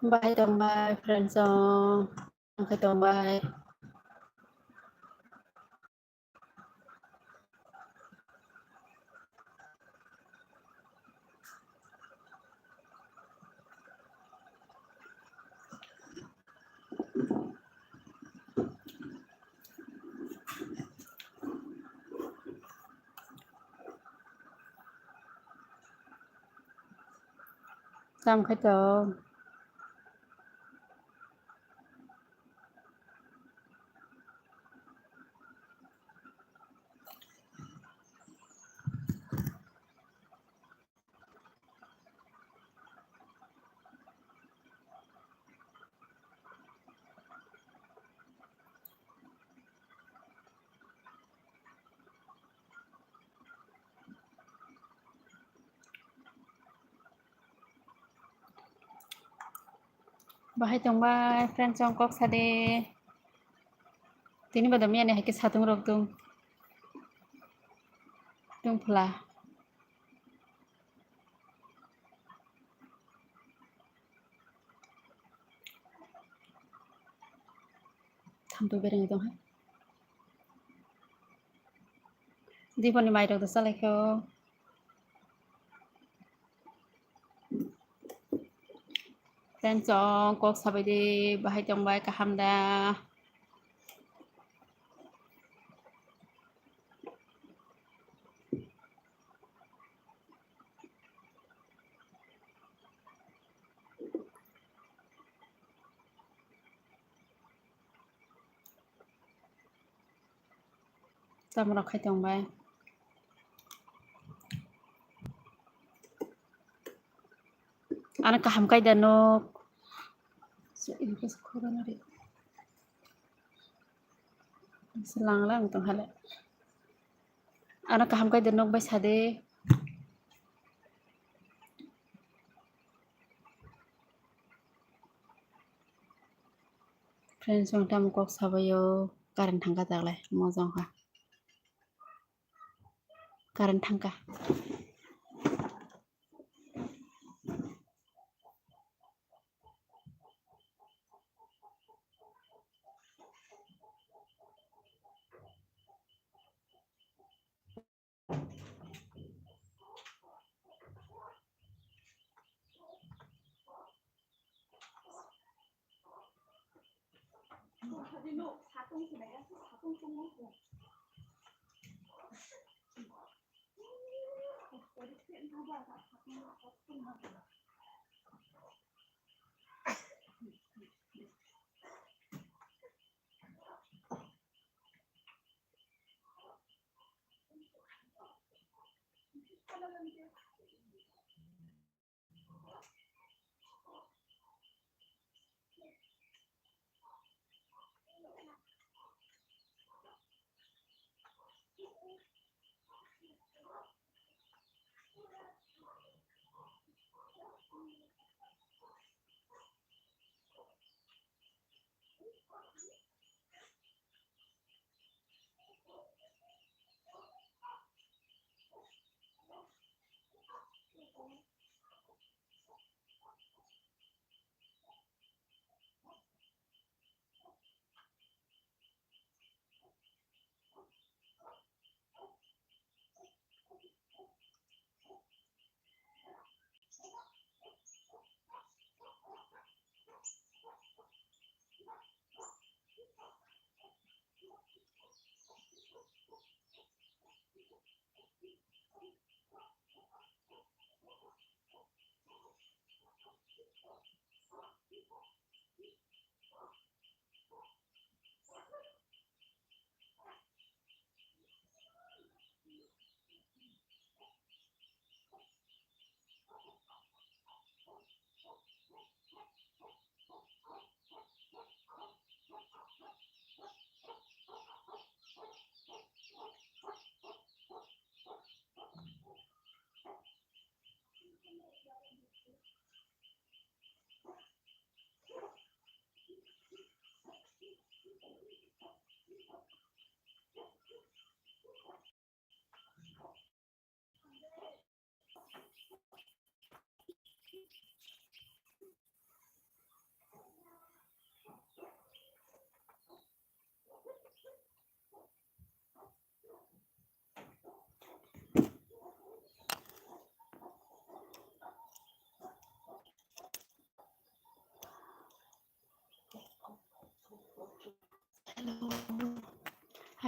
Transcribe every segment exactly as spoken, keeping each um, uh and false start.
Bai tongbai, friends song. Ang khe tongbai. Tamo khe to. Bahai tongbai, friends, chong kok sade. Tini badam yani hai khe satung rok tung. Tung phla. Thamtwi bereng tong hai. Diponi mai rok da salai kho. Friends song kok sabai di, bahai tongbai, kaham da? Tamo rok khai tongbai. Ano kaham kai da nok. Lang lang tong hale. Ano kaham kai da nok bai sade. Friends, ang tamo kok sabaio, current thangkha taklai, mojong kha. Current thangkha.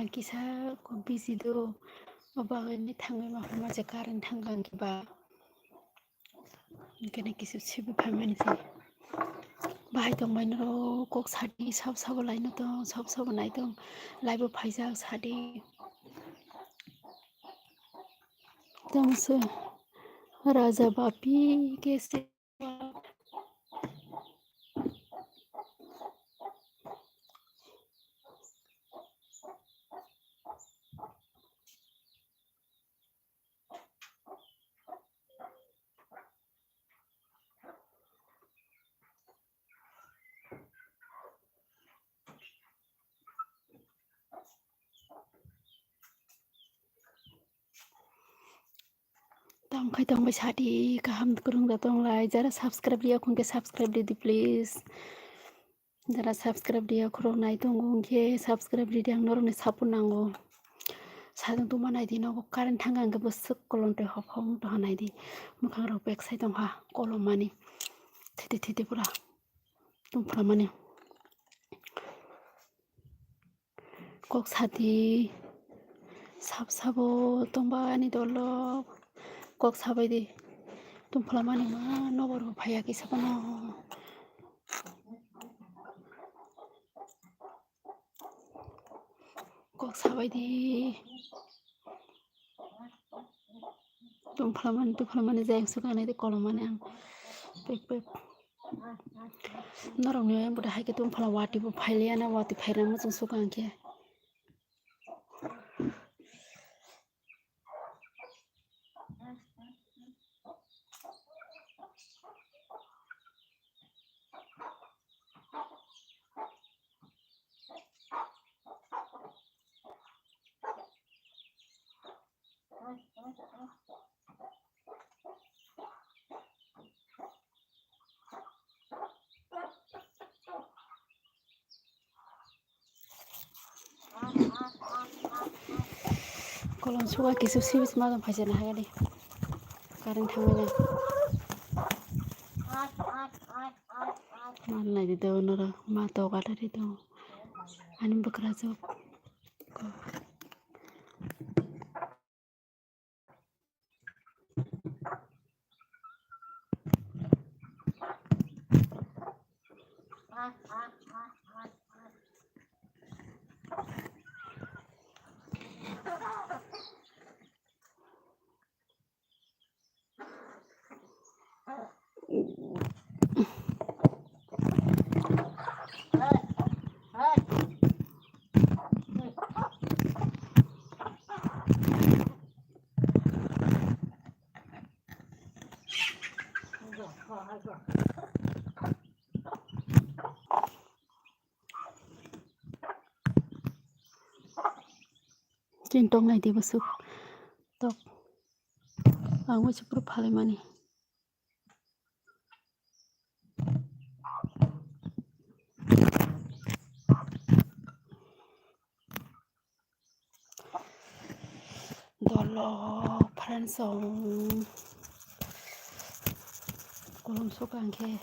Ang kisa kok busy do, o bagwi ni thangwi ma hwnma se current thang kang kiba. Hwnkhe kisa sibu phaimani se. Bahai tongbai norok kok sadi sab sabo laino tong, sab sabo nai tong, live o phaijak sadi. Tamo se Raja Bapi ke se. Tamo khai tongbai sadi kaham kwrwng da tonglai, jara subscribe riya khungkhe subscribe ridi please. Jara subscribe riya khorok nai tongo hwnkhe subscribe ridi, ang norokni support nango. Sajwk tongma naidi nogo current thangkha hwnkhe bwswk kolom twi hophang tongha naidi, mwkhang rok back side tongkha kolom mani thiti thiti pura tongphla mani. Kok sadi sab sabo tongba ani dolo kok sabai di tongphla mani ma nobor bo phaiya kisa bono kok sabai di. Tongphlamani, tongphlamani jayang sukanai de kolomani ang pek pek. Norokni ayang bwdai hai khe tongphla wati bo phailiya na, wati phairang muchung suka ang khe. Kolom suga kisu sibis madam phaisa na hagani. Current thangwi na. Mal nai di do noro ma to gata di do. Ani bwkra jok. Chini tok nai di bwswk tok. Ang waisa phuru phalai mani. Dolo friends song kolom sok ang khe.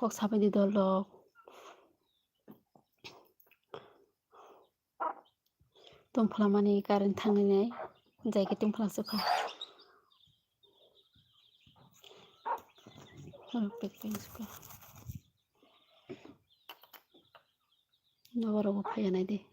Kok sabai di dol rok. Tongphla mani current thangwi nai, jai khe tongphla sukha. Pek pek sukha. Nobar rogo phaiya nai di.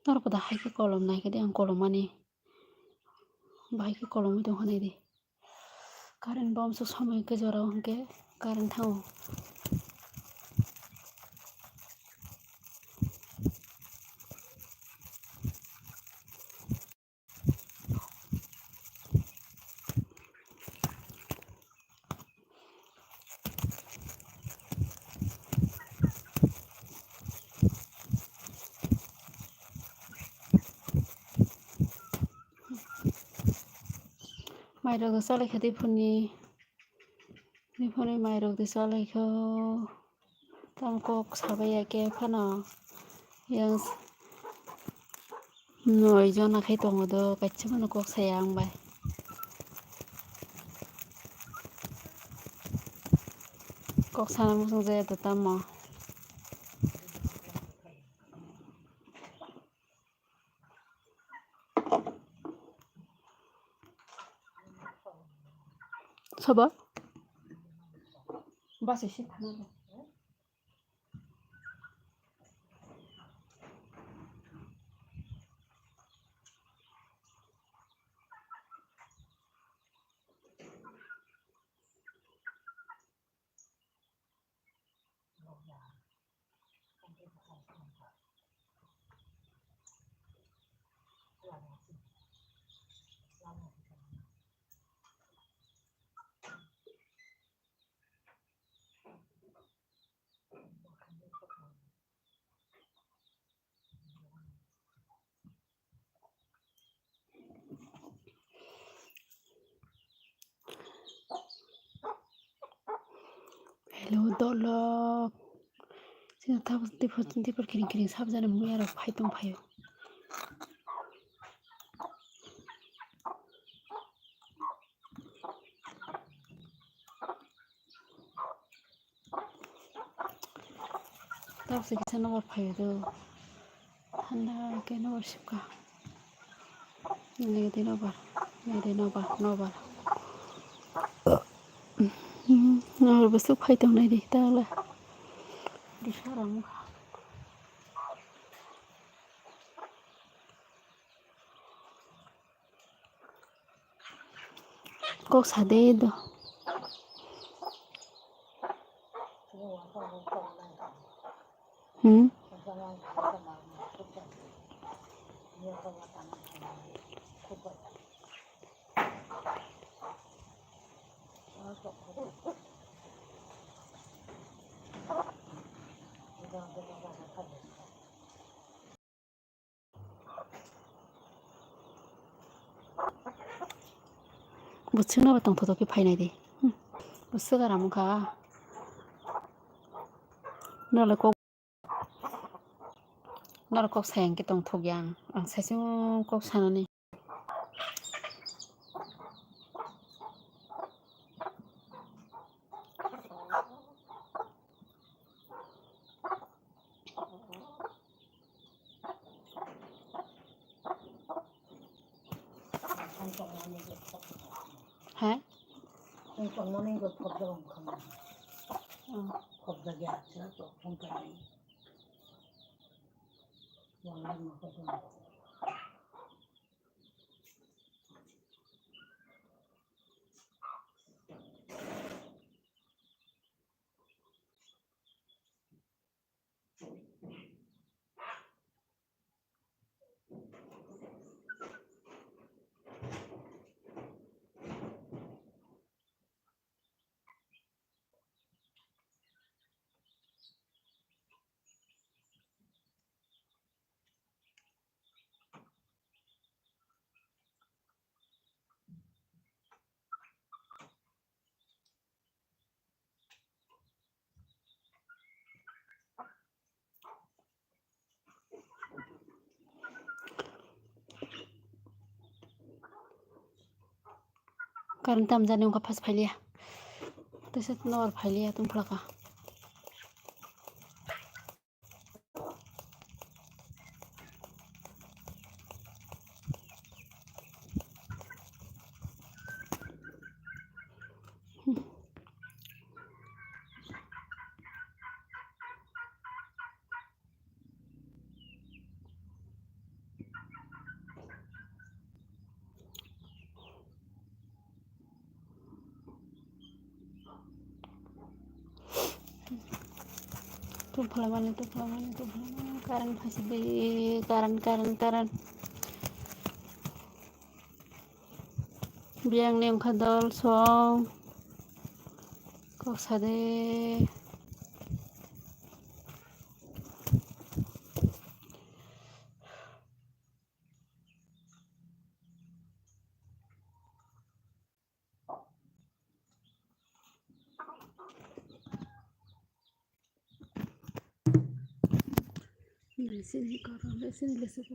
Norok da hai khe kolom nai khe de ang kolom mani. Bahai khe kolomwi tongkha nai di. Current bomso somoi khe jora o hwnkhe current thango. Mairok do chalaikha diphunni, diphunni mairok do chalaikha. Tamo kok sabai ya khe phano yang noi jona khai tongo do, kaisa phano kok saya ang bai. Kok sana muchung jaya do tamo. Sabo? Bus isi thana. Hello, dolok. Sini tabuk tipor, tipor kiring kiring sabjani mui aro phai tong phaio. Tabuk se kisa nobar phaio do. Thanda khe nobar sibka. Nai di nobar, nai di nobar, nobar. Nobar bwswk phai tong nai di tala. Di sara wngkha. Kok sa de do. Hmm? Bwswk no bo tongthotok khe phainai di. Hmm. Bwswk aram wngkha. Norok kok, norok kok sayang khe tongthok ya ang. Ang saichung kok sanani. He? Current tamjani wngkha, phas phailiya. Teisa nor phailiya tongphlaka. Tuplamani, tuplamani, tuplamani. Current phaisidi, current, current, current. Biyangni wngkha dol song. Kok sade. Sini koro, sini lesi ko.